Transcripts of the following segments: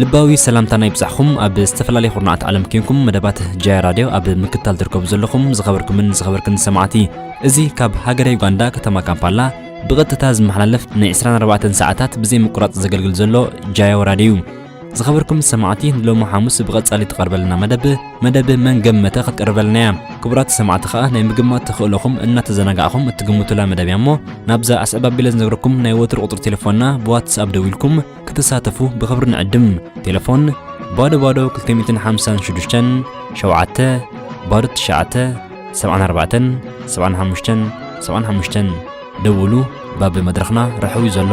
ልባዊ ሰላምታና ይብጻሕኹም። ኣብ ዝተፈላለየ ኩርናዓት ዓለም ኬንኩም መደባት ጃያ ራድዮ ኣብ ምክትታል ትርከቡ ዘለኹም ዝኸበርኩምን ዝኸበርክን ሰማዕቲ፣ እዚ ካብ ሃገረ ዩጋንዳ ከተማ ካምፓላ ብቐጥታ ዝመሓላለፍ ናይ ዕስራን ኣርባዕተን ሰዓታት ብዘይ ምቁራጽ ዘገልግል ዘሎ ጃዮ ራድዮ እዩ። ዝኸበርኩም ሰማዕቲ፣ ንሎሚ ሓሙስ ብቐጻሊ ትቐርበልና መደብ፣ መደብ መን ገመተ ክትቀርበልና እያ። ክቡራት ሰማዕቲ ከኣ ናይ ምግማት ተኽእሎኹም እናተዘናጋዕኹም እትግምቱላ መደብ እያ እሞ፣ ናብዛ ኣስዕብ ኣቢለ ዝነግረኩም ናይ ወትሩ ቁጽሪ ቴሌፎንና ብዋትስኣፕ ደዊልኩም ክትሳተፉ ብኽብሪ ንዕድም። ቴሌፎን፣ ባዶ ባዶ ክልተ ሚእትን ሓምሳን ሽዱሽተን ሸውዓተ፣ ባዶ ትሽዓተ፣ ሰብዓን ኣርባዕተን፣ ሰብዓን ሓሙሽተን፣ ሰብዓን ሓሙሽተን። ደውሉ፣ ባብ መድረኽና ርሑው እዩ ዘሎ።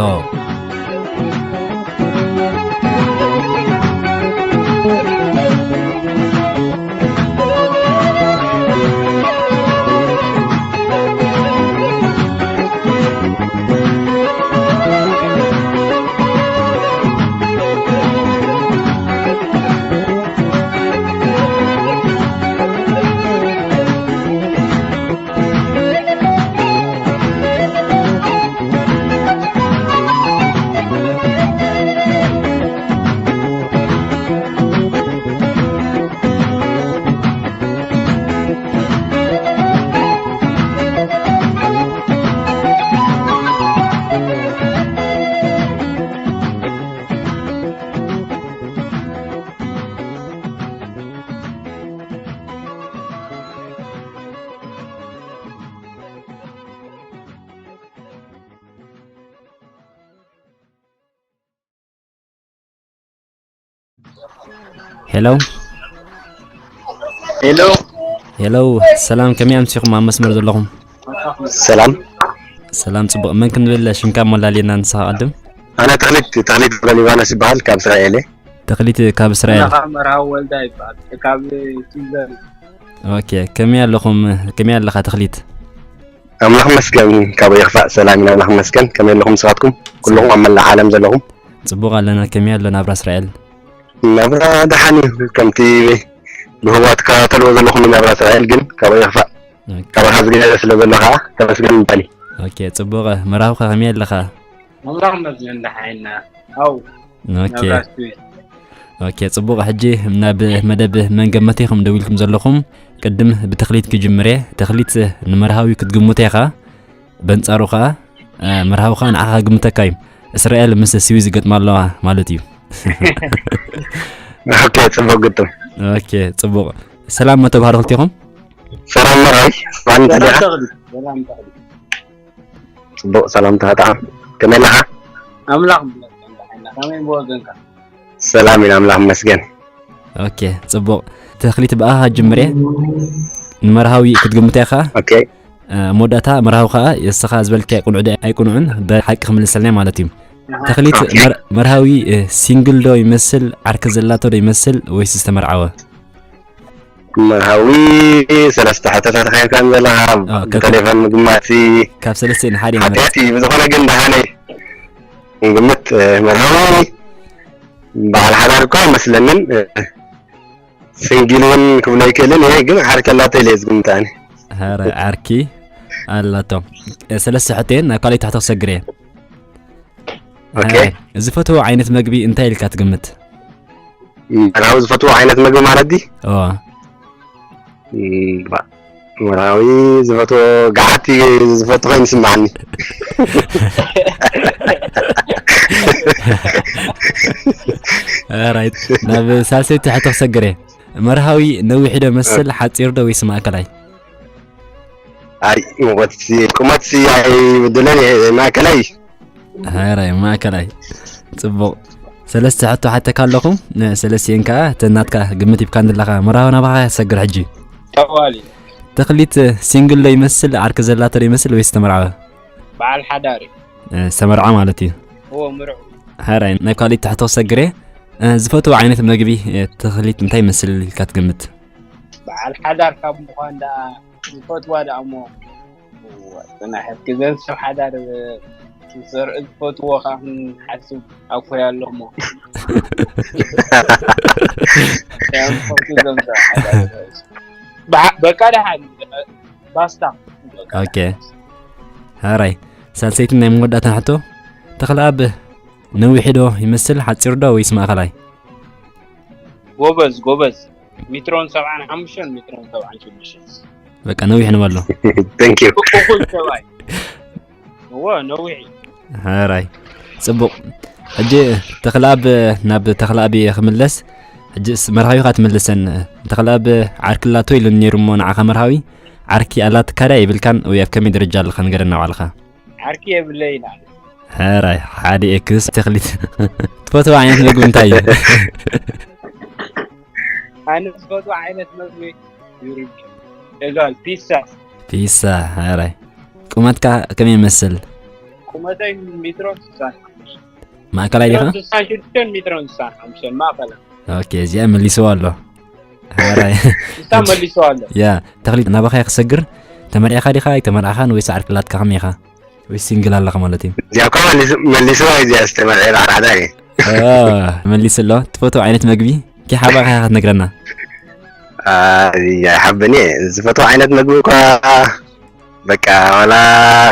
ሄሎ። ሄሎ። ሄሎ፣ ሰላም፣ ከመይ ኣምሲኹም ኣብ መስመር ዘለኹም? ሰላም። ሰላም፣ ጽቡቕ። መን ክንብል? ሽምካ ሞላልየና ንስኻ ቀድም። ኣነ ተኽሊት፣ ተኽሊት ገብረሊባኖስ ይበሃል፣ ካብ እስራኤል እየ። ተኽሊት ካብ እስራኤል። ኣነ ካብ መርሃዊ ወልዳ ይበሃል፣ ካብ ስዊዘርላንድ። ኦኬ፣ ከመይ ኣለኹም? ከመይ ኣለኻ ተኽሊት? ኣምላኽ መስገን፣ ካብኡ ይኽፋእ ሰላም ኢና፣ ኣምላኽ መስገን። ከመይ ኣለኹም ንስኻትኩም? ኩልኹም ኣብ መላእ ዓለም ዘለኹም? ጽቡቕ ኣለና። ከመይ ኣሎ ናብራ እስራኤል? ናብራ ደሓን እዩ፣ ከምቲ ብህዋ ትከታተልዎ ዘለኹም ናብራ እስራኤል ግን ካብኡ ይኽፋእ። ኦኬ። ካባኻ ዝገደደ ስለ ዘሎ ኸዓ ተመስገን ምባል እዩ። ኦኬ፣ ጽቡቕ። መርሃውኻ ከመይ ኣለኻ? ኣምላኽ መስገን ደሓን ኢና። ኣው፣ ኦኬ። ናብራ እስራኤል። ኦኬ፣ ጽቡቕ። ሕጂ ናብ መደብ መን ገመተ ኢኹም ደዊልኩም ዘለኹም። ቅድም ብተኽሊት ክጅምር እየ። ተኽሊት ንመርሃዊ ክትግምቶ ኢኻ። በንጻሩ ኸኣ፣ እ፣ መርሃዊ ኸኣ ንዓኻ ክግምተካ እዩ። እስራኤል ምስ ስዊዝ ይገጥማ ኣለዋ ማለት እዩ። ኦኬ፣ ጽቡቕ ግጥም። ኦኬ፣ ጽቡቕ። ሰላም መተባህሉ ክልቴኹም። ሰላም መርሃዊ፣ ሰላም ሰላም ተዲኻ? ተኽሊት፣ ሰላም ተኽሊት። ጽቡቕ ሰላምታ፣ በጣም ከመይ ኣለኻ? ኣምላኽ ይመስገን፣ ደሓን ኢና። ከመይ ብወገንካ? ሰላም ኢና፣ ኣምላኽ ይመስገን። ኦኬ፣ ጽቡቕ። ተኽሊት፣ ብኣኻ ጅምር እየ። ንመርሃዊ ክትግምታ ኢኻ። ኦኬ። እ፣ መወዳእታ መርሃዊ ከኣ፣ እስኻ ዝበልካዮ ቅኑዕ ዶ ኣይቅኑዕን፣ ብሓቂ ክምልሰልና ማለት እዩ። ተኽሊት፣ ኦኬ። መር-፣ መርሃዊ፣ እ፣ ሲንግል ዶ ይመስል፣ ዓርኪ ዘላቶ ዶ ይመስል፣ ወይስ ዝተመርዓወ? መርሃዊ፣ ሰለስተ ሕቶታት ኢኻ ሂብካኒ ዘለኻ፣ አ፣ ከ-፣ ብተሌፎን ምግማት ካብ ሰለስተ ንሓደ ይመርጽ። ሓጢኣት እዩ። ብዝኾነ ግን ደሓነይ ንግምት፣ እ፣ መርሃዊ በዓል ሓዳር እኳ ኣይመስለንን፣ እ፣ ሲንግል እውን ክብሎ ኣይክእልን እየ፣ ግን ዓርኪ ኣላቶ ኢለ እየ ዝግምት ኣነ። ኧረ ዓርኪ ኣላቶ። እ፣ ሰለስተ ሕቶየን ናብ ካልኣይቲ ሕቶ ክሰግር እየ። ኦኬ። እ፣ ዝፈትዎ ዓይነት መግቢ እንታይ ኢልካ ትግምት? መርሃዊ ዝፈትዎ ዓይነት መግቢ ማለት ድዩ? እወ። እም፣ ባ-፣ መርሃዊ ዝፈትዎ ገዓት እዩ ዝፈትዎ ኮይኑ ይስምዓኒ። ኦራይት፣ ናብ ሳልሰይቲ ሕቶ ክሰግር እየ። መርሃዊ ነዊሕ ዶ ይመስል፣ እ። ሓጺር ዶ ወይስ ማእከላይ? ኣይ፣ ቁመትሲ፣ ቁመትሲ ኣይብድለን እየ፣ ማእከላይ። ሐራይ ማእከላይ። ጽቡቕ። ሰለስተ ሕቶ ሓተካ ኣለኹ። ን-፣ ሰለስቲኤን ከኣ እተን ናትካ ግምት ሂብካኒ ኣለኻ። መርሃዊ ናባኻ ይሰግር ሕጂ። ጠዋሊ። ተኽሊት ሲንግል ዶ ይመስል፣ ዓርኪ ዘላቶ ዶ ይመስል ወይስ ዝተመርዓወ? በዓል ሓዳር እዩ። እ፣ ዝተመርዓ ማለት እዩ። እዎ፣ ምርዑ። ሕራይ፣ ናብ ካልእ ትሕቶ ክሰግር እየ። እ፣ ዝፈትዎ ዓይነት መግቢ፣ እ፣ ተኽሊት እንታይ ይመስል ኢልካ ትግምት? በዓል ሓዳር ካብ ምዃን ደኣ ዝፈትዋ ደኣ እሞ፣ እዋ፣ ጽናሕ እስኪ፣ ዘን ሰብ ሓዳር ዝሰርዑ ዝፈትዎ ከኣ ክንሓስብ ኣኮይ ኣሎ እሞ። ከም ፈቱ ዘምጽእ ሓዳር። በዓ-፣ በቃ ደሓን፣ ባስታ። ኦኬ። ሕራይ፣ ሳልሰይትን ናይ መወዳእታን ሕቶ፣ ተኽለኣብ ነዊሕ ዶ ይመስል፣ ሓጺር ዶ ወይስ ማእከላይ? ጎበዝ፣ ጎበዝ። ሜትሮን ሰብዓን ሓሙሽተን፣ ሜትሮን ሰብዓን ሽዱሽተን። በቃ ነዊሕ ንበሎ። Thank you። እኹል ሰብኣይ። እወ፣ ነዊሕ እዩ። ሕራይ። ጽቡቕ። ሕጂ ተኽለኣብ፣ ናብ ተኽለኣብ እየ ክምለስ። ሕጂስ መርሃዊኻ ትምልሰን። ተኽለኣብ ዓርኪ ኣላቶ ኢሉኒ ነይሩ እሞ ንዓኻ መርሃዊ፣ ዓርኪ ኣላትካ ድያ የብልካን ወይ ኣብ ከመይ ደረጃ ኣለኻ ንገረና ባዕልኻ። ዓርኪ የብለይን ኣነ። ሕራይ፣ ሓደ ኤክስ። ተኽሊት፣ ትፈትዎ ዓይነት መግቢ እንታይ እዩ? ኣነ ዝፈትዎ ዓይነት መግቢ ዩርግ፣ እጋል፣ ፒሳ። ፒሳ፣ ሕራይ። ቁመትካ ከመይ ይመስል? ቁመተይ ሜትሮን ስሳን ሓሙሽተን። ማእከላይ ዲኻ? ሜትሮን ስሳን ሽዱሽተን፣ ሜትሮን ስሳን ሓሙሽተን፣ ማእከላይ። ኦኬ፣ እዚኣ መሊስዋ ኣሎ። ሕራይ። ንሳ መሊስዋ ኣሎ። ያ፣ ተኽሊት፣ ናባኻ እየ ክሰግር። ተመርዒኻ ዲኻ? ኣይተመርዓኻን ወይስ ዓርኪ ኣላትካ ከመይ ኢኻ? ወይ ሲንግል ኣለኻ ማለት እዩ? እዚኣ እኳ መሊሱ-፣ መሊስዋ እዚኣ ዝተመርዐ በዓል ሓዳር እየ። ኦ፣ መሊሱ ኣሎ። ትፈትዎ ዓይነት መግቢ? ኪሓባኻ ኢኻ ክትነግረና። አ፣ እያ፣ ይሓብን እየ። ዝፈትዎ ዓይነት መግቢ እኳ በቃ ዋላ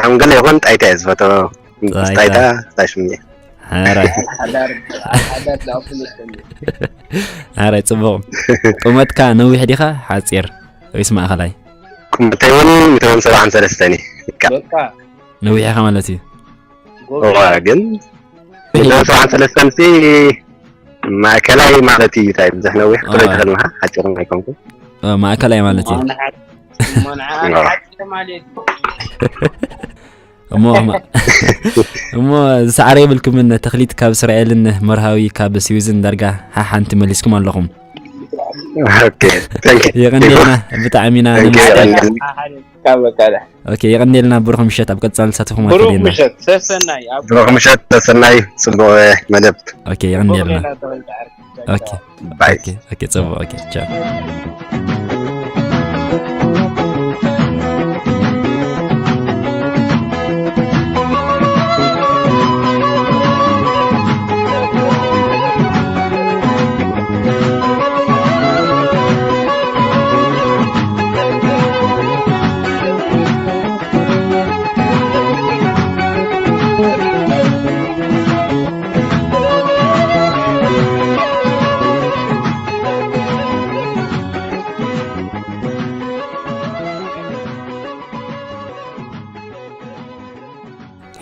ከም ገለ ይኹን ጣይታ እየ ዝፈትዎ። ምስ ጣይታ። ጣይታ፣ ጣሽሚ። ሕራይ። ሓዳር፣ ሓዳር ዝኣክሉ ይስከም። ሕራይ፣ ጽቡቕ። ቁመትካ ነዊሕ ዲኻ ሓጺር ወይስ ማእከላይ? ቁመተይ እውን ሜትሮን ሰብዓን ሰለስተን እዩ። በቃ። በቃ። ነዊሕ ኢኻ ማለት እዩ። ጎበዝ። እዋ፣ ግን ሜትሮን ሰብዓን ሰለስተን ሲ ማእከላይ ማለት እዩ። እንታይ ብዙሕ ነዊሕ ክትርኢ እዋ። ትኽእል ኢኻ፣ ሓጺር ኣይኮንኩን። እ፣ ማእከላይ ማለት እዩ። እሞ ንዓ-፣ እሞ ንዓ እዋ። ሓጺር ማለት እዩ። እሞ፣ እሞ፣ እሞ ዝሰዓረ የብልኩምን። ተኽሊት ካብ እስራኤልን መርሃዊ ካብ ስዊዝን ዳርጋ ሓሓንቲ መሊስኩም ኣለኹም። ኦኬ፣ thank you። የቐንየልና፣ ብጣዕሚ ኢና ኦኬ፣ ነመስግን። የቐንየልና። ካብ በቃ፣ ኦኬ፣ የቐንየልና። ብሩኽ ምሸት፣ ኣብ ቀጻሊ ንሳተፎም ብሩኽ ኣትክእልና። ምሸት፣ ሰሰናይ፣ ኣብ ብሩኽ ምሸት፣ ሰሰናይ፣ ጽቡቕ መደብ። ኦኬ፣ የቐንየልና። ጽቡቕ ሜላ ተወልደ ዓርኪ። ኦኬ። ባይ። ኦኬ፣ ኦኬ፣ ጽቡቕ፣ ኦኬ፣ ቻው።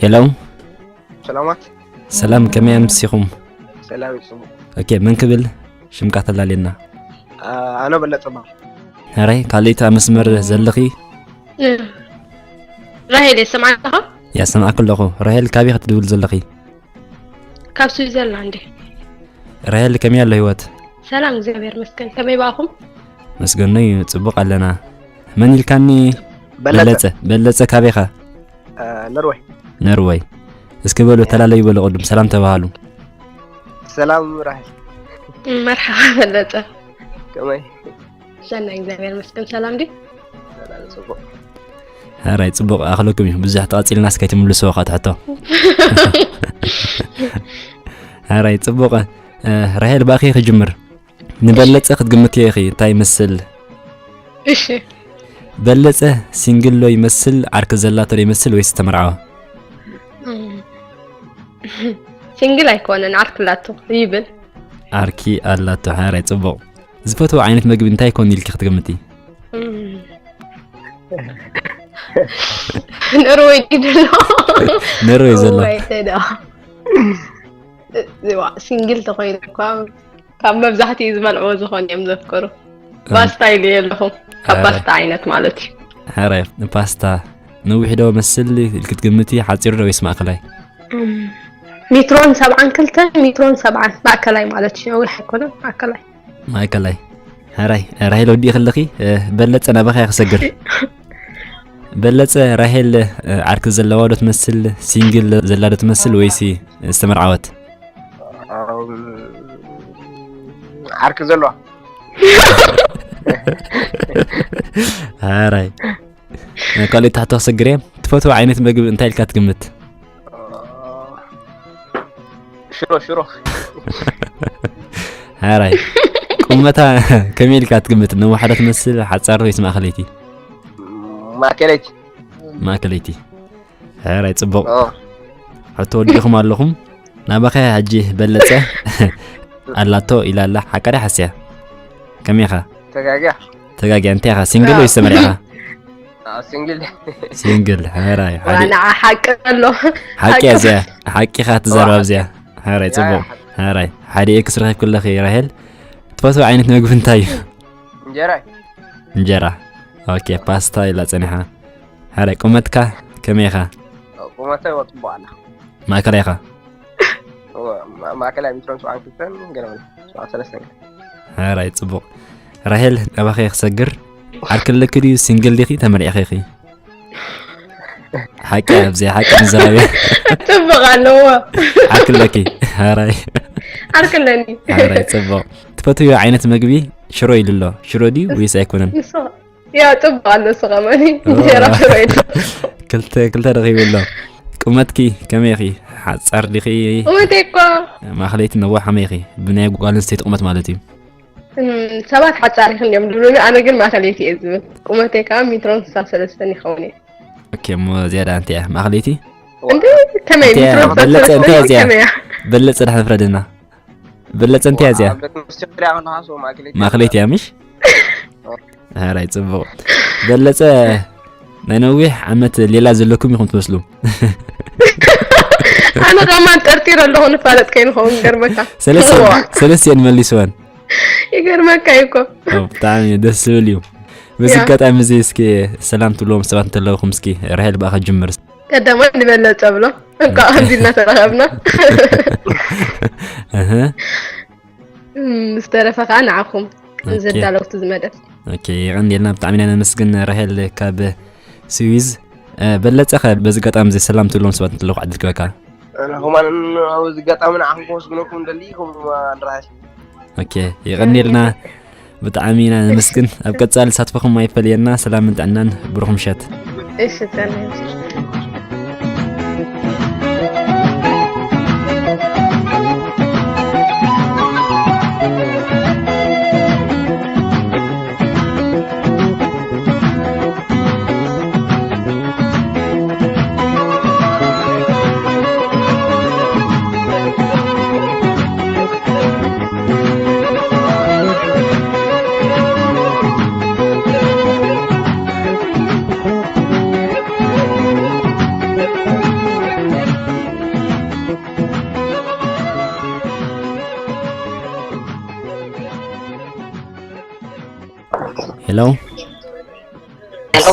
ሄሎ። ሰላማት። ሰላም፣ ከመይ ኣምሲኹም? ሰላም ይስሙ። ኦኬ፣ መን ክብል? ሽምካ ተላልየና። አ-፣ ኣነ በለጠ እባ። ሕራይ፣ ካልእ ኣብ መስመር ዘለኺ? እ፣ ራሄል፣ የሰምዓኒ ኣለኻ? የሰምዓኪ ኣለኹ። ራሄል፣ ካበይ ክትድውሊ ዘለኺ? ካብ ስዊዘርላንድ። ራሄል፣ ከመይ ኣሎ ህይወት? ሰላም፣ እግዚኣብሔር ይመስገን። ከመይ በኣኹም? መስገኖይ፣ ጽቡቕ ኣለና። መን ኢልካኒ? በለጠ። በለጸ። በለጸ፣ ካበይኻ? አ፣ ኖርወይ። ኖርወይ። እስኪ በሉ፣ ያ። ተላለዩ በሉ፣ ቅድም ሰላም ተባሃሉ። ሰላም ራሄል። መርሓባ በለጠ። ከመይ? ሰናይ፣ እግዚኣብሔር ይመስገን። ሰላም ድዩ? ሰላም፣ ጽቡቕ። ሕራይ፣ ጽቡቕ፣ ኣኽለኩም እዩ። ብዙሕ ተቐጺልናስ ከይትምልስዎ ኸኣ ትሕቶ። ሕራይ፣ ጽቡቕ። እ፣ ራሄል፣ ብኣኺ ክጅምር። ንበለጸ ክትግምትዮ ኢኺ፣ እንታይ ይመስል? እሺ። በለጸ ሲንግል ዶ ይመስል፣ ዓርኪ ዘላቶ ዶ ይመስል ወይስ ዝተመርዓወ? እም። ሲንግል ኣይኮነን፣ ዓርኪ ኣላቶ ይብል። ዓርኪ ኣላቶ፣ ሕራይ፣ ጽቡቕ። ዝፈትዎ ዓይነት መግቢ እንታይ ኮን ኢልኪ ክትግምቲ? እም። ኖርወይ ድዩ ዘሎ? ኖርወይ ዘሎ። እዋይ፣ ተዳ። እዋ፣ ሲንግል ተኾይኑ እኳ ካብ መብዛሕትኡ ዝበልዕዎ ዝኾኑ እዮም ዘፍቅሩ። እም። ፓስታ ኢሉ ኣለኹ። ካብ ኣረ። ፓስታ ዓይነት ማለት እዩ። ኣረ፣ ፓስታ ነዊሕ ዶ መስል ኢልኪ ትግምቲ፣ ሓጺር ዶ ወይስ ማእከላይ? እም፣ ሜትሮን ሰብዓን ክልተን፣ ሜትሮን ሰብዓን፣ ማእከላይ ማለት እዩ። ነዊሕ ኣይኮነን፣ ማእከላይ። ማእከላይ። ሕራይ ራሄል ወዲእኺ ኣለኺ። እ፣ በለጸ ናባኻ እየ ክሰግር። በለጸ፣ ራሄል፣ እ፣ ዓርኪ ዘለዋ ዶ ትመስል፣ ሲንግል ዘላ ዶ ትመስል ወይሲ ዝተመርዓወት? እም፣ ዓርኪ ዘለዋ። ሕራይ። እ፣ ካልኦት ሕቶ ክሰግር እየ። ትፈትዎ ዓይነት መግቢ እንታይ ኢልካ ትግምት? ሽሮ ሽሮ። ሕራይ። ቁመታ ከመይ ኢልካ ትግምት? ነዋሕ ዶ ትመስል፣ ሓጻር ወይስ ማእከለይቲ? ማእከለይቲ። ማእከለይቲ። ሕራይ፣ ጽቡቕ። ኦ። ሕቶ ወዲእኹም ኣለኹም። ናባኸ ሕጂ በለጸ ኣላቶ ኢላ ኣላ። ሓቃ ድያ ሓስያ? ከመይ ኢኻ? ተጋግያ። ተጋግያ። እንታይ ኢኻ? ሲንግል ወይስ ተመርዒኻ? አ፣ ሲንግል። ሲንግል። ሕራይ። ሓደ ዋና ሓቂ ኣሎ። ሓቂ እያ እዚኣ። ሓቂኻ ትዛረብ እዚኣ። ሕራይ፣ ጽቡቕ። ሕራይ። ሓደ ኤክስ ረኺብኪ ኣለኺ ራሄል። ትፈትዎ ዓይነት መግቢ እንታይ እዩ? እንጀራ። እንጀራ። ኦኬ፣ ፓስታ ኢላ ጸኒሓ። ሕራይ፣ ቁመትካ ከመይ ኢኻ? ቁመተይ ወጥቦ ኣላ። ማእከላይ ኢኻ? ማ-፣ ማእከላይ ሜትሮን ሰብዓን ክልተን ገለ መለ። ሰብዓን ሰለስተን ገለ። ሕራይ፣ ጽቡቕ። ራሄል፣ ናባኸ ክሰግር። ዓርኪ ኣለኪ ድዩ? ሲንግል ዲኺ? ተመርዒኺ ኢኺ? ሓቂ ኣብዚኣ፣ ሓቂ ንዘራቢ። ጽቡቕ ኣለዎ። ዓርኪ ኣለኪ? ሕራይ። ዓርኪ ኣለኒ። ሕራይ፣ ጽቡቕ። ትፈትውዮ ዓይነት መግቢ ሽሮ ኢሉ ኣሎ። ሽሮ ድዩ ወይስ ኣይኮነን? ንሱ፣ ያ፣ ጽቡቕ ኣሎ፣ ንሱ ከማኒ። ኦ። እንጀራ ሽሮ ኢሉ። ክልተ፣ ክልተ ረኺቡ ኣሎ። ቁመትኪ ከመይ ኢኺ? ሓጻር ዲኺ? ቁመተይ እኮ። ማእኸለይቲ ነዋሕ ከመይ ኢኺ? ብናይ ጓል ኣንስተይቲ ቁመት ማለት እዩ። እም፣ ሰባት ሓጻር ኢኺ እንዲዮም ዝብሉኒ፣ ኣነ ግን ማእከለይቲ እየ ዝብል። ቁመተይ ከዓ ሜትሮን ስሳ ሰለስተን ይኸውን እየ። ኦኬ፣ እሞ ዝያዳ እንታይ እያ? ማእኸለይቲ? እንዴ፣ ከመይ እንታይ እያ? ሜትሮን ስሳ በለጸ፣ ሰለስተን እንታይ እያ እዚኣ? ከመይ እያ? በለጸ፣ ድሓን ፍረደና። በለጸ፣ እንታይ እያ እዚኣ? ኣብ ቤት መስተ ክሪኣ ከለኻ ሰው ማእከለይቲ። ማእከለይቲ እያ፣ ምሽ? ሕራይ፣ ጽቡቕ። በለጸ፣ ናይ ነዊሕ ዓመት ሌላ ዘለኩም ኢኹም ትመስሉ። ኣነ ከማን ጠርጢረ ኣለኹ፣ ንፋለጥ ከይንኸውን፣ ይገርመካ። ሰለስተ-፣ እዋ። ሰለስቲኤን መሊስወን። ይገርመካ እዩ እኮ። ኦ፣ ብጣዕሚ ደስ ዝብል እዩ። በዚ ያ። ኣጋጣሚ እዚ እስኪ ሰላም ትብልዎም ሰባት እንተለውኹም፣ እስኪ ራሄል ብኣኻ ጅምር። ቀዳማይ ንበለጸ ብሎ። እንኳዕ ከምዚ እናተራኸብና። እህ። እም፣ ዝተረፈ ከዓ ንዓኹም ኦኬ። ዘዳለውቲ ዝመደብ። ኦኬ፣ የቐንየልና፣ ብጣዕሚ ኢና ነመስግን ራሄል ካብ ስዊዝ። እ፣ በለጸ ኸ በዚ ኣጋጣሚ እዚ ሰላም ትብሎም ሰባት እንተለዉ ክዕድል ክበካ? ኣነ ከማን ኣብዚ ኣጋጣሚ ንዓኹም ከመስግነኩም ደሊ፣ ከምኡ ድማ ንራሄል። ኦኬ፣ የቐንየልና፣ ብጣዕሚ ኢና ነመስግን። ኣብ ቀጻሊ ሳትፎኹም ኣይፈለየና። ሰላምን ጥዕናን፣ ብሩኽ ምሸት። እሺ፣ ጸናይ። ሄሎ። ሄሎ።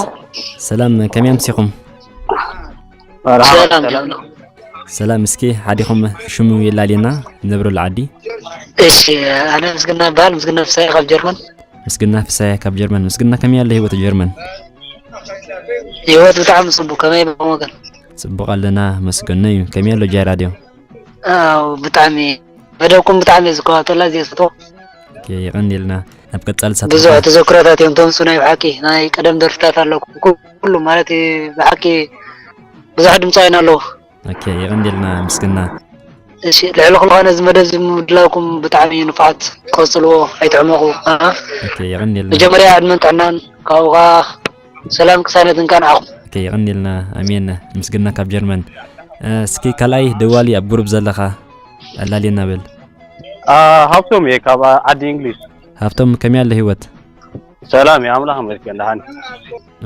ሰላም፣ ከመይ ኣምሲኹም? መርሓባ፣ ሰላም ሰላም። ጀምሎ። ሰላም፣ እስኪ ሓዲኹም ሽሙ የላልየና፣ ንነብረሉ ዓዲ። እሺ፣ ኣነ ምስግና እበሃል፣ ምስግና ፍሳሐ ካብ ጀርመን። ምስግና ፍሳሐ ካብ ጀርመን። ምስግና፣ ከመይ ኣሎ ህይወት ጀርመን? ህይወት ብጣዕሚ ጽቡቕ፣ ከመይ ኣለኹም ወገን? ጽቡቕ ኣለና፣ መስገኖ እዩ። ከመይ ኣሎ ጃይ ራድዮ? ኣው፣ ብጣዕሚ መደብኩም ብጣዕሚ እየ ዝከታተላ፣ እየ ዝፈትዎ። ኦኬ፣ የቐንየልና። ናብ ቀጻሊ ሳትፎ ብዙሕ ተዘክሮታት እዮም ተምጹ፣ ናይ ብሓቂ ናይ ቀደም ደርፍታት ኣለኩም። ኩሉ ማለት ብሓቂ ብዙሕ ድምጻውያን ኣለዉ። ኦኬ፣ የቐንየልና ምስግና። እሺ፣ ልዕሊ ኩሉ ኸኣ ነዚ መደብ እዚ ምድላውኩም ብጣዕሚ እዩ ንፉዓት፣ ቀጽልዎ፣ ኣይትሕመቑ። ኦኬ፣ የቐንየልና። መጀመርያ ዕድመን ጥዕናን፣ ካብኡ ኸኣ ሰላም ቅሳነትን ከኣ ንዓኹም። ኦኬ፣ የቐንየልና። ኣሜን። ምስግና ካብ ጀርመን። እ፣ እስኪ ካልኣይ ደዋሊ ኣብ ግሩፕ ዘለኻ ኣላልየና በል። አ፣ ሃብቶም እየ ካብ ዓዲ እንግሊዝ። ሃብቶም፣ ከመይ ኣሎ ህይወት? ሰላም እየ፣ ኣምላኽ ይመስገን፣ ደሓን።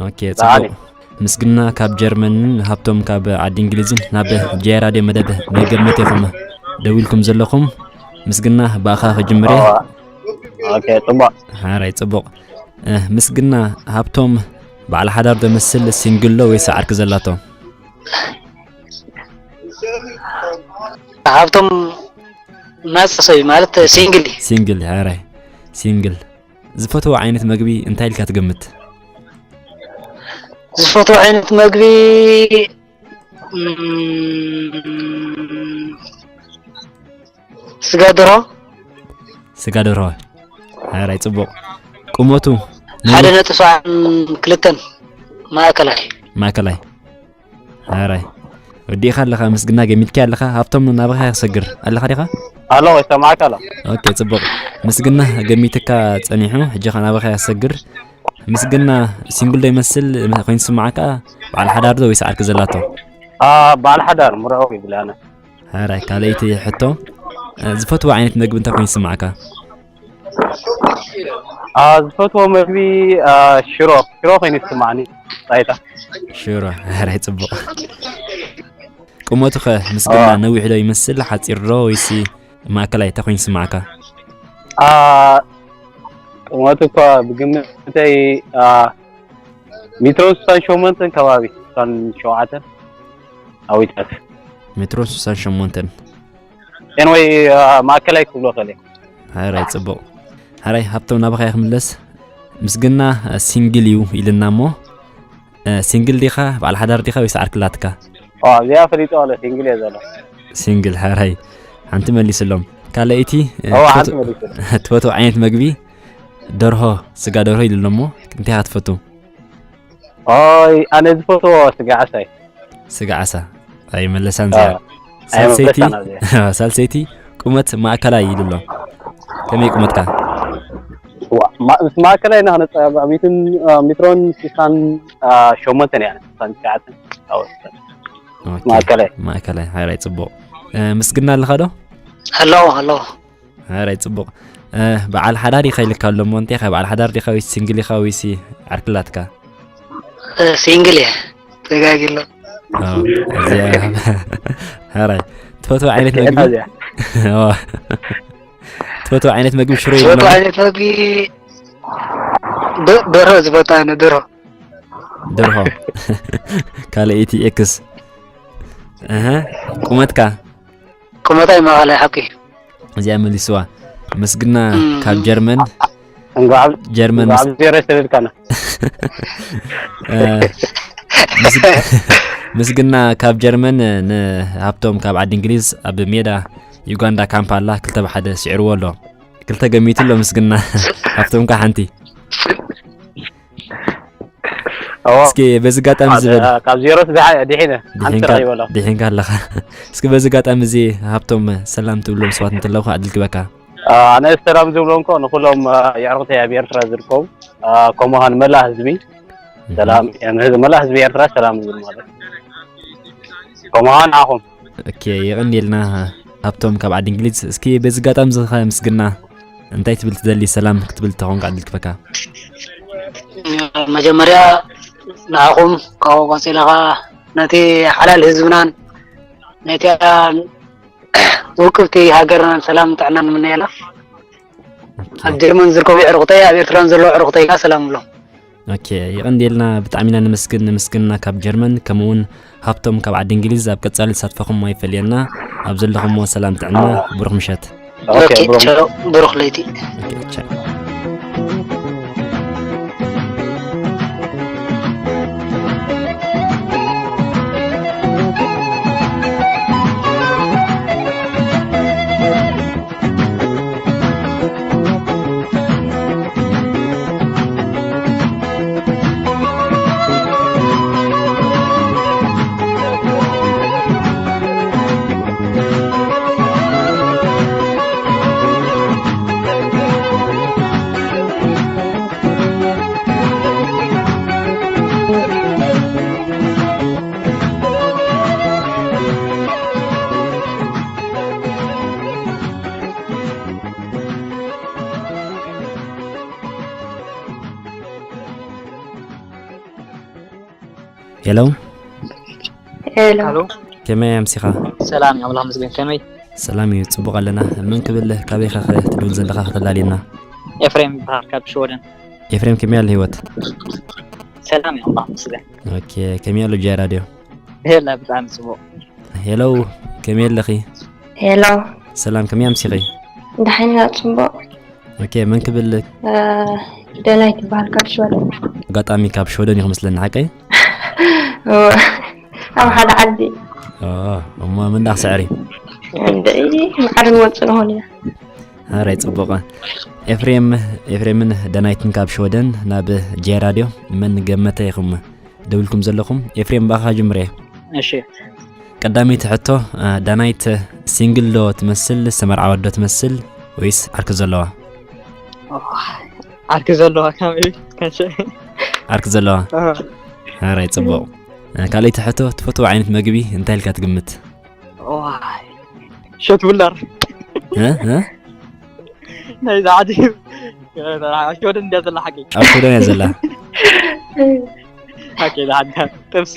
ኦኬ፣ ደሓን። ጽቡቕ። ምስግና ካብ ጀርመንን ሃብቶም ካብ ዓዲ እንግሊዝን ናብ ጃይ ራድዮ መደብ ናይ ገርመት ኢኹም ደዊልኩም ዘለኹም። ምስግና ብኣኻ ክጅምር እየ። ኦኬ፣ ጽቡቕ። ሓራይ፣ ጽቡቕ። እ፣ ምስግና፣ ሃብቶም በዓል ሓዳር ዶ መስል፣ ሲንግል ዶ ወይስ ዓርኪ ዘላቶ? ሃብቶም ናጽ ሰብ ማለት ሲንግል እዩ። ሲንግል፣ ሓራይ፣ ሲንግል። ዝፈትዎ ዓይነት መግቢ እንታይ ኢልካ ትገምት? ዝፈትዎ ዓይነት መግቢ፣ እም፣ ስጋ ደርሆ። ስጋ ደርሆ። ሓራይ ጽቡቕ። ቁመቱ ሓደ ነጥቢ ሰብዓን ክልተን ማእከላይ። ማእከላይ። ሓራይ። ወዲእኻ ኣለኻ፣ ምስግና ገሚትካ ኣለኻ። ሃብቶም ናባኻ ክሰግር ኣለኻ ዲኻ? ኣሎ፣ ይሰማዕካ ኣሎ። ኦኬ፣ ጽቡቕ። ምስግና ገሚትካ ጸኒሑ፣ ሕጂ ኸኣ ናባኻ ክሰግር። ምስግና ሲንግል ዶ ይመስል ኮይኑ ዝስምዓካ? በዓል ሓዳር ዶ ወይስ ዓርኪ ዘላቶ? አ፣ በዓል ሓዳር፣ ምርዑው ይብል ኣነ። ሓራይ፣ ካልኣይቲ ሕቶ፣ እ፣ ዝፈትዎ ዓይነት መግቢ እንታይ ኮይኑ ይስምዓካ? አ፣ ዝፈትዎ መግቢ፣ አ፣ ሽሮ፣ ሽሮ ኮይኑ ይስምዓኒ። ጣይታ። ሽሮ፣ ሓራይ ጽቡቕ። ቁመቱ ኸ ምስግና አ። ነዊሕ ዶ ይመስል፣ ሓጺር ዶ ወይሲ ማእከላይ እንታይ ኮይኑ ይስምዓካ? አ፣ ቁመቱ እኳ ብግምተይ፣ አ፣ ሜትሮ ስሳን ሸሞንተን ከባቢ፣ ስሳን ሸውዓተን ኣዊታት። ሜትሮ ስሳን ሸሞንተን። ኤንወይ፣ አ፣ ማእከላይ ክብሎ ከለ። ሓራይ ጽቡቕ። ሓራይ ሃብቶም ናባኻ ክምለስ። ምስግና፣ አ፣ ሲንግል እዩ ኢልና እሞ፣ አ፣ ሲንግል ዲኻ፣ በዓል ሓዳር ዲኻ ወይስ ዓርክላትካ? ኦ፣ እዚኣ ፈሊጦ ኣሎ፣ ሲንግል እየ ዘሎ። ሲንግል፣ ሓራይ። ሓንቲ መሊስሎም። ካልኣይቲ፣ እ፣ ኦ፣ ሓንቲ ትፈትዎ መሊስሎም። ትፈትዎ ዓይነት መግቢ ደርሆ፣ ስጋ ደርሆ ኢሉ ኣሎ እሞ፣ እንታይ ኢኻ ትፈቱ? ኦይ፣ ኣነ ዝፈትዎ ስጋ ዓሳ እዩ። ስጋ ዓሳ። ኣይመለሳን እዚኣ። ኦ፣ ሳልሰይቲ፣ ኣይመለሳን እዚኣ። ሳልሰይቲ ቁመት ማእከላይ ኢሉ ኣሎ። ከመይ ቁመትካ? ዋ፣ ማ-፣ ምስ ማእከላይ ኢና ክነጻባእ፣ ሚትን፣ አ፣ ሜትሮን ስሳን፣ አ፣ ሸሞንተን እያ፣ ስሳን ትሽዓተን። ኣዎ፣ ኦኬ። ማእከላይ። ማእከላይ፣ ሓራይ ጽቡቕ። እ፣ ምስግና ኣለኻ ዶ? ኣለዎ፣ ኣለዎ። ሓራይ ጽቡቕ። እ፣ በዓል ሓዳር ኢኻ ኢልካ ኣሎ እሞ፣ እንታይ ኢኻ፣ በዓል ሓዳር ዲኻ ወይስ ሲንግል ኢኻ ወይስ ዓርክላትካ? እ፣ ሲንግል እየ። ተጋጊሎ። ኣዎ፣ እዚኣ። ሓራይ። ትፈትዎ ዓይነት መግቢ? እዚኣ። ኣዎ። ትፈትዎ ዓይነት መግቢ ሽሮ እዩ ትፈትዎ ብሎ? ዓይነት መግቢ ደ-፣ ደርሆ ዝፈትዎ ኣነ፣ ደርሆ። ደርሆ። ካልኣይቲ ኤክስ። እህ፣ ቁመትካ? ቁመታይ ማእከላይ ሓቂ። እዚኣ መሊስዋ። ምስግና እም። ካብ ጀርመን። እንኳዕ ኣብ-፣ ጀርመን እንኳዕ ምስ-፣ ኣብ ዜሮ ሰደድካና። እ፣ ምስ-፣ ምስግና ካብ ጀርመን ንሃብቶም ካብ ዓዲ እንግሊዝ ኣብ ሜዳ ዩጋንዳ ካምፓላ ክልተ ብሓደ ስዒርዎ ኣሎ። ክልተ ገሚቱ ኣሎ ምስግና። ሃብቶም ከኣ ሓንቲ። እዎ። እስኪ በዚ ኣጋጣሚ እዚ በል። ካብ ዜሮ ስደሓ ድሒነ። ሓንቲ ድሒንካ፣ ረኺበ ኣለኹ። ድሒንካ ኣለኻ። እስኪ በዚ ኣጋጣሚ እዚ ሃብቶም ሰላም ትብሎም ሰባት እንተለዉ ዕድል ክበካ። አ፣ ኣነ ሰላም ዝብሎ እንኮ ንኹሎም፣ አ፣ የዕሩኽተይ ኣብ ኤርትራ ዝርከቡ፣ አ፣ ከምኡ ኸኣ ንመላእ ህዝቢ እህ። ሰላም፣ ንህዝቢ፣ መላእ ህዝቢ ኤርትራ ሰላም ዝብል ማለት። ከምኡ ኸኣ ንዓኹም። ኦኬ፣ የቐንየልና ሃብቶም ካብ ዓዲ እንግሊዝ። እስኪ በዚ ኣጋጣሚ እዚ ኸ ምስግና እንታይ ትብል ትደሊ? ሰላም ክትብል ተኾንካ ዕድል ክበካ። መጀመርያ ንዓኹም ካብኡ ቀጺለ ኸኣ ነቲ ሓላል ህዝብናን ነቲ ውቅብቲ ሃገርናን ሰላም ጥዕናን ንምነየላ። ኣብ ጀርመን ዝርከቡ ኣዕሩኽተይ፣ ኣብ ኤርትራን ዘለዉ ኣዕሩኽተይ ከኣ ሰላም እብሎም። ኦኬ፣ የቐንየልና፣ ብጣዕሚ ኢና ነመስግን። ንምስግና ካብ ጀርመን፣ ከምኡ እውን ሃብቶም ካብ ዓዲ እንግሊዝ። ኣብ ቀጻሊ ተሳትፎኹም ኣይፈለየና። ኣብ ዘለኹምዎ ሰላም ጥዕና፣ ብሩኽ ምሸት። ኦኬ፣ ኦኬ፣ ብሩኽ። ቻው፣ ብሩኽ ለይቲ። ኦኬ፣ ቻው። ሄሎ። ሄሎ። ሄሎ። ከመይ ኣምሲኻ? ሰላም እዩ፣ ኣምላኽ ይመስገን። ከመይ? ሰላም እዩ፣ ጽቡቕ ኣለና። መን ክብል፣ ካበይ ኢኻ ኸ ትድውል ዘለኻ ከተላልየና? ኤፍሬም ይበሃል፣ ካብ ሽወደን። ኤፍሬም፣ ከመይ ኣሎ ህይወት? ሰላም እዩ፣ ኣምላኽ ይመስገን። ኦኬ፣ ከመይ ኣሎ ጃይ ራድዮ? ሄላ፣ ብጣዕሚ ጽቡቕ። ሄሎ፣ ከመይ ኣለኺ? ሄሎ። ሰላም፣ ከመይ ኣምሲኺ? ደሓን ኢና፣ ጽቡቕ። ኦኬ፣ መን ክብል? ደናይት ትበሃል ካብ ሽወደን። ኣጋጣሚ ካብ ሽወደን ኢኹም መስለኒ፣ ሓቀይ? ኣብ ሓደ ዓዲ። እሞ መን ዳኽ ስዕሪ? እንደ ማዕረ ንወፅእ ንኾን ኢና። ኣራይ፣ ፅቡቕ። ኤፍሬም ኤፍሬምን ደናይትን ካብ ሽወደን ናብ ጄ ራድዮ። መን ገመተ ኢኹም ደውልኩም ዘለኹም? ኤፍሬም፣ ብኣኻ ጅምር እየ። እሺ። ቀዳመይቲ ሕቶ፣ ዳናይት ሲንግል ዶ ትመስል? ዝተመርዓወት ዶ ትመስል? ወይስ ዓርኪ ዘለዋ? ዓርኪ ዘለዋ። ካመይ ከንሸ? ዓርኪ ዘለዋ። ኣራይ፣ ፅቡቕ። ካልኣይቲ ሕቶ፣ ትፈትዎ ዓይነት መግቢ እንታይ ኢልካ ትግምት? ሸት ብላር። እ? እ? ናይ ዛዕዲ ሸወደን እንዲያ ዘላ ሓቂ። ኣብ ሽወደን እያ ዘላ። ሓቂ ዛዕዲ ጥብሲ።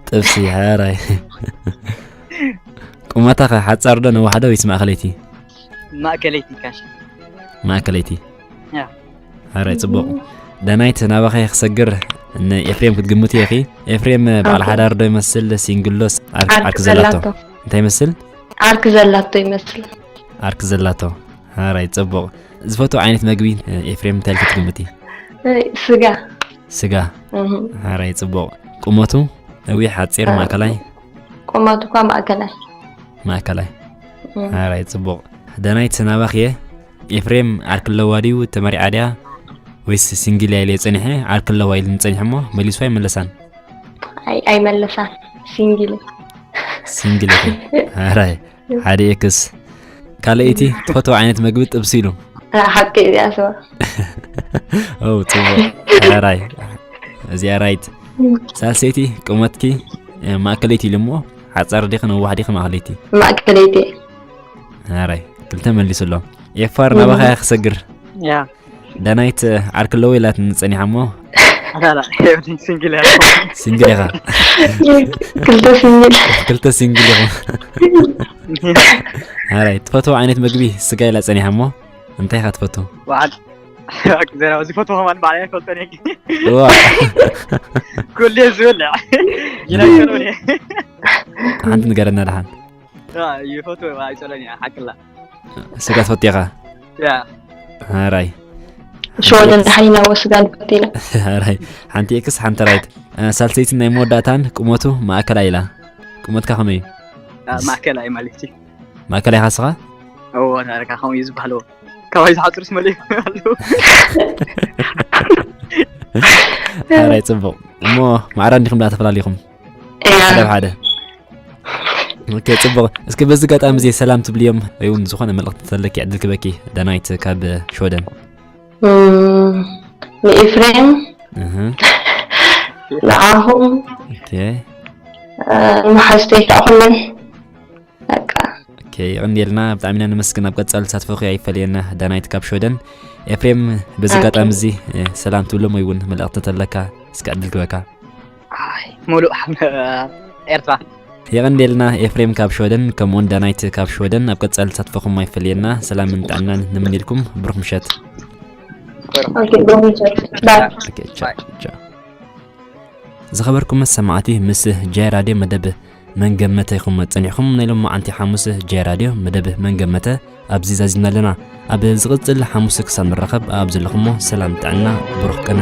ጥብሲ። ኣራይ። ቁመታ ከ ሓጻር ዶ ነዋሕ ዶ ወይስ ማእከለይቲ? ማእከለይቲ ካሽ። ማእከለይቲ። ያ። ኣራይ፣ ጽቡቕ። ዳናይት፣ ናባኸ ክሰግር፣ ንኤፍሬም ክትግምቱ ኢኺ። ኤፍሬም በዓል ሓዳር ዶ ይመስል? ሲንግል ዶ? ዓርኪ ዘላቶ እንታይ ይመስል? ዓርኪ ዘላቶ ይመስል። ዓርኪ ዘላቶ። ኣራይ፣ ጽቡቕ። ዝፈትዎ ዓይነት መግቢ ኤፍሬም እንታይ ኢልኪ ትግምቲ? ስጋ። ስጋ። ኣራይ፣ ጽቡቕ። ቁመቱ ነዊሕ፣ ሓጺር፣ ማእከላይ? ቁመቱ እኳ ማእከላይ። ማእከላይ። ኣራይ፣ ጽቡቕ። ዳናይት፣ ናባኺ እየ። ኤፍሬም ዓርኪ ኣለዋ ድዩ? ተመሪዓ ድያ? ወይስ ሲንግል እያ ኢለ ጸኒሐ፣ ዓርኪ ኣለዋ ኢሉኒ ጸኒሐ እሞ መሊሱ ኣይመለሳን? ኣይ ኣይመለሳን። ሲንግል። ሲንግል ኢኺ። ኣራይ፣ ሓደ ኤክስ። ካልኣይቲ፣ ትፈትዎ ዓይነት መግቢ ጥብሲ ኢሉ። ሓቂ እዚኣ ሰባ። ኦ፣ ጽቡቕ። ኣራይ፣ እዚኣ ራይት። ሳልሰይቲ፣ ቁመትኪ ማእከለይቲ ኢሉ እሞ፣ ሓጻር ዲኺ ነዋሕ ዲኺ ማእከለይቲ? ማእከለይቲ። ኣራይ፣ ክልተ መሊሱ ኣሎ። ኤፋር፣ ናባኻ እያ ክሰግር። ያ። ዳናይት ዓርኪ ኣለዎ ኢላትኒ ጸኒሓ እሞ። ኣላ፣ ሲንግል እያ። ሲንግል ኢኻ። ክልተ ሲንግል። ክልተ ሲንግል ኢኹም። ኣራይ፣ ትፈትዎ ዓይነት መግቢ ስጋ ኢላ ጸኒሓ እሞ። እንታይ ኢኻ ትፈቱ? በዓል። ዘና፣ እዚ ፈትዎ ከማን በዓል ኣይፈልጦን እየ። ዋ። ኩሉ ዝብልዕ። ይነገሩን እየ። ሓንቲ ንገረና ደሓን። ይፈትዎ ኣይጸሎን እየ፣ ሓቅላ። ስጋ ትፈቱ ኢኻ? ያ። ኣራይ። ሽወደን ደሓን ኢና ወስጋ ንፈቱ ኢና። ኣራይ። ሓንቲ ኤክስ፣ ሓንቲ ራይት። ሳልሰይቲ ናይ መወዳእታን ቁመቱ ማእከላይ ኢላ። ቁመትካ ከመይ እዩ? ማእከላይ ማለት እዩ። ማእከላይ ኢኻ ንስኻ? እዎ፣ ናረካ ከምኡ እዩ ዝበሃል። እዎ። ካባይ ዝሓፅሩስ መሊኦም ኣለዉ። ኣራይ፣ ጽቡቕ። እሞ ማዕረ እንዲኹም ደኣ ተፈላሊኹም? እያ። ሓደ ብሓደ። ኦኬ፣ ጽቡቕ። እስኪ በዚ ኣጋጣሚ እዚ ሰላም ትብልዮም ወይ እውን ዝኾነ መልእኽቲ ተለኪ ዕድል ክበኪ፣ ዳናይት ካብ ሽወደን። እም፣ ንኤፍሬም፣ እህ፣ ንዓኹም፣ ኦኬ። እ፣ ንመሓዝተይ ከዓ ኩለን። በቃ። ኦኬ፣ የቐንየልና፣ ብጣዕሚ ኢና ነመስግን። ኣብ ቀጻሊ ተሳትፎኺ ኣይፈለየና፣ ዳናይት ካብ ሽወደን። ኤፍሬም፣ በዚ ኦኬ። ኣጋጣሚ እዚ፣ እ፣ ሰላም ትብሎም ወይ እውን መልእኽቲ ተለካ እስከ ዕድል ክበካ። ኣይ፣ ሙሉእ ሓም-፣ ኤርትራ። የቐንየልና ኤፍሬም ካብ ሽወደን፣ ከምኡውን ዳናይት ካብ ሽወደን። ኣብ ቀጻሊ ተሳትፎኹም ኣይፈለየና። ሰላምን ጥዕናን ንምነየልኩም። ብሩኽ ምሸት። ኦኬ፣ ብሩኽ ምሸት። ባይ። ኦኬ፣ ቻው፣ ቻው። ዝኸበርኩም መሰማዕቲ፣ ምስ ጃይ ራድዮ መደብ መን ገመተ ኢኹም ጸኒሕኩም። ናይ ሎማዓንቲ ሓሙስ ጃይ ራድዮ መደብ መን ገመተ ኣብዚ ዛዚምና ኣለና። ኣብ ዝቕጽል ሓሙስ ክሳብ ንራኸብ፣ ኣብ ዘለኹሞ ሰላም ጥዕና፣ ብሩኽ ቅነ።